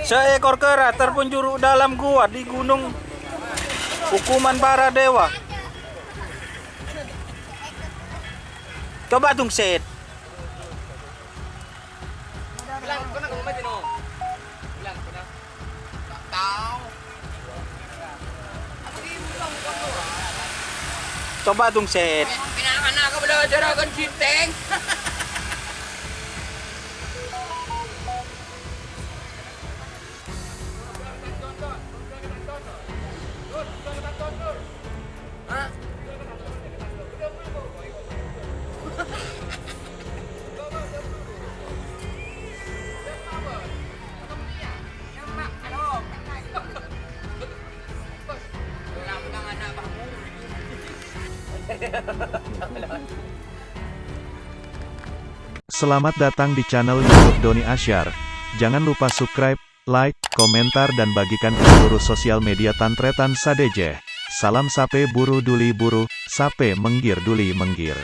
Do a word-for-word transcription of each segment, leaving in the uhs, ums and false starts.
Seekor kera terpenjuru dalam gua di gunung hukuman para dewa. Coba dong, Sèt. Coba dong, Sèt. Pinangan aku belajar akan ginteng. Selamat datang di channel YouTube Doni Asyar. Jangan lupa subscribe, like, komentar, dan bagikan ke seluruh sosial media tan-tarètan sadhâjâ. Salam sapè buru duli buru, sapè mèngghir duli mèngghir.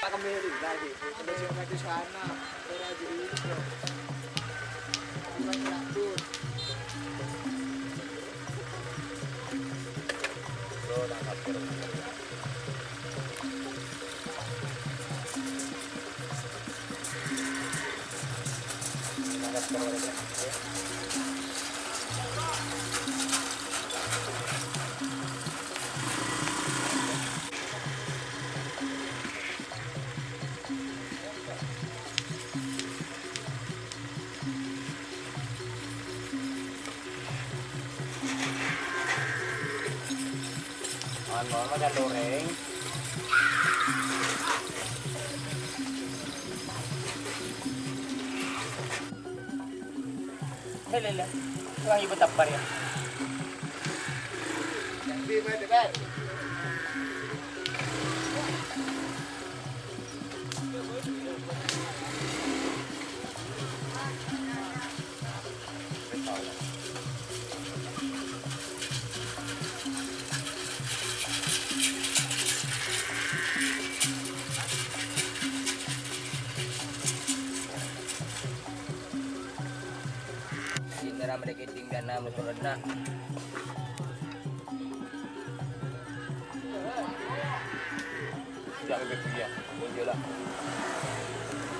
Anu, makan goreng. Lè, lè, lè. Kurang ibu tabar ya. Ini ramai dikit tinggal enam turun nak.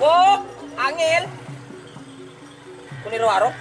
Wo, angèl. Kuni ro warung.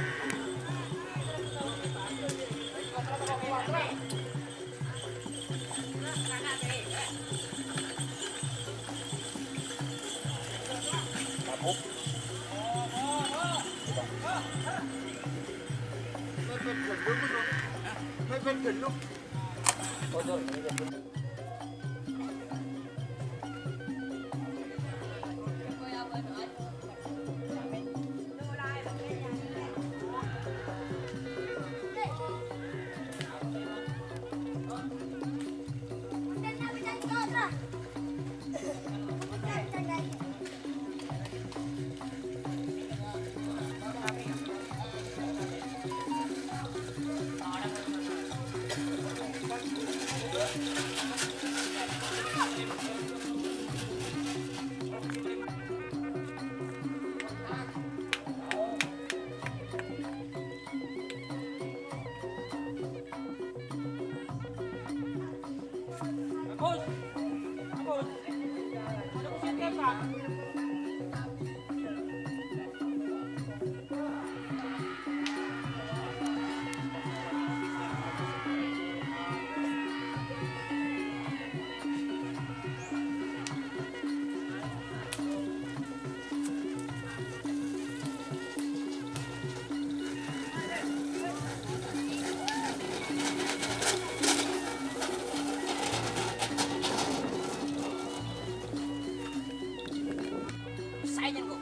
Saèngghâ, kok.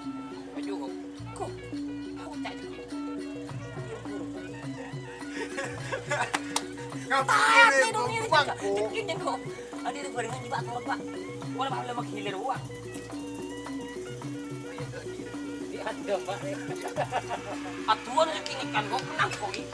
Maju, kok. Kok. Aku tak jadi. Ngapain ini? Buang, kok. Ini, kok. Adi, ini barengan juga, kok, Pak. Wala, Pak, lama gila, Pak. Iya, ada, Pak. Atuan lagi ngekan, kok, menang, kok, ini.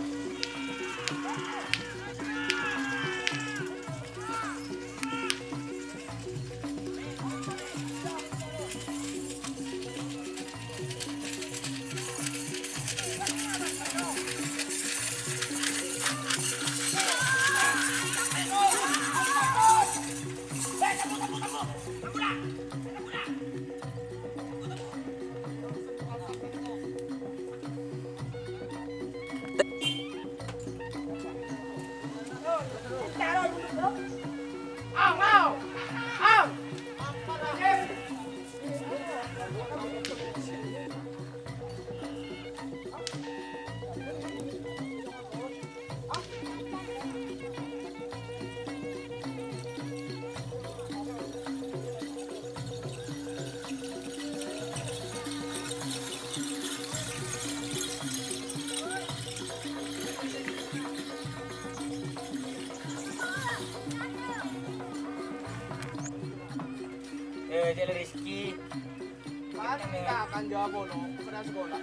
Kan jawab ono, pernah sekolah.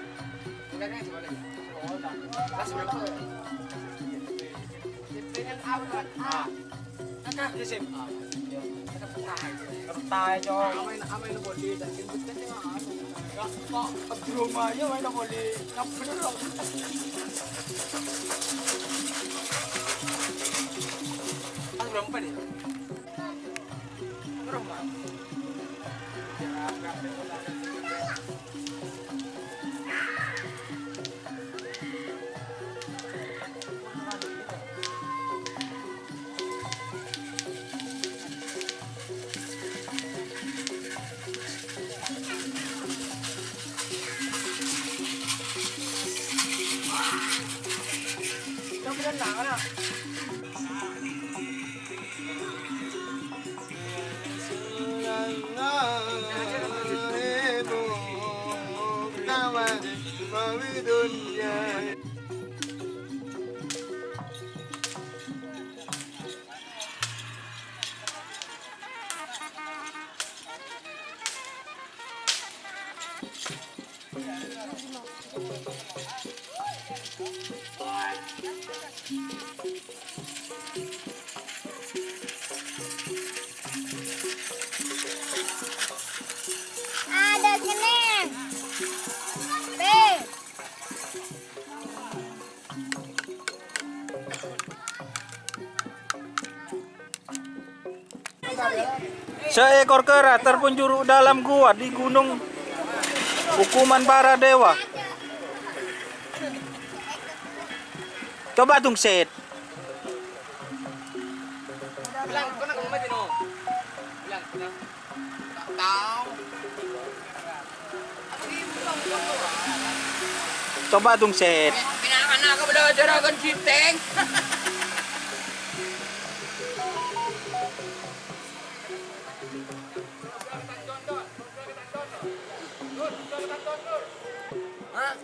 Sekolah. Kelas berapa? S M A. Kakak S M A. Kertas, Cok. Main, main body, dan kentutnya, Mas. Ya, kok rumah aja main body. Nggak bener, loh. Kelas berapa nih? Ada seneng. B. Seekor kera terpenjuru dalam gua di gunung hukuman para dewa. Coba dong, Sèt. Coba dong, Sèt. Pinangan aku udah ajar akan syuting. Hah?